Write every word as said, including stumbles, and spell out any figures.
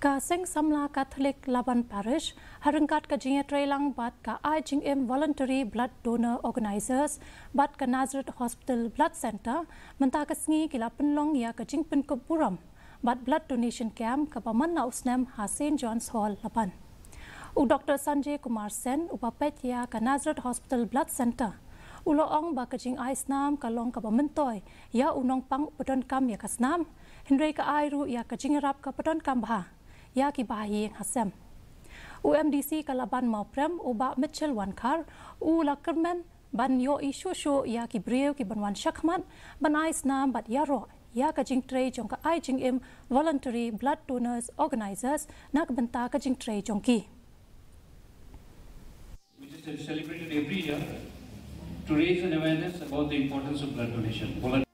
Ka Seng Samla Catholic Laban Parish, ha ryngkat ka jingïatreilang bad ka Ai Jingim Voluntary Blood Donor Organizers bad ka Nazareth Hospital Blood Centre, mynta ka sngi ki la pynlong ïa ka jingpynkup burom bad blood donation camp kaba man la u snem ha Saint John's Hall, Laban. U Doctor Sanjay Kumar Sen, uba peit ïa ka Nazareth Hospital Blood Centre, u la ong ba ka jingai snam ka long kaba myntoi ïa u nongpang uba donkam ïa ka snam, hynrei ka ai ruh ïa ka jingïarap kaba donkam bha ïa ki bahaïing hasem. U MDC ka Laban Mawprem, u Bah Mitchell Wankhar, u la kyrmen ban ïohi shuh shuh ïa ki briew kiban wan shakhmat ban ai snam bad ïaroh ïa ka jingtrei jong ka Ai Jingim Voluntary Blood Donors Organizers na ka bynta ka jingtrei jong ki. We just celebrated every year to raise an awareness about the importance of blood donation.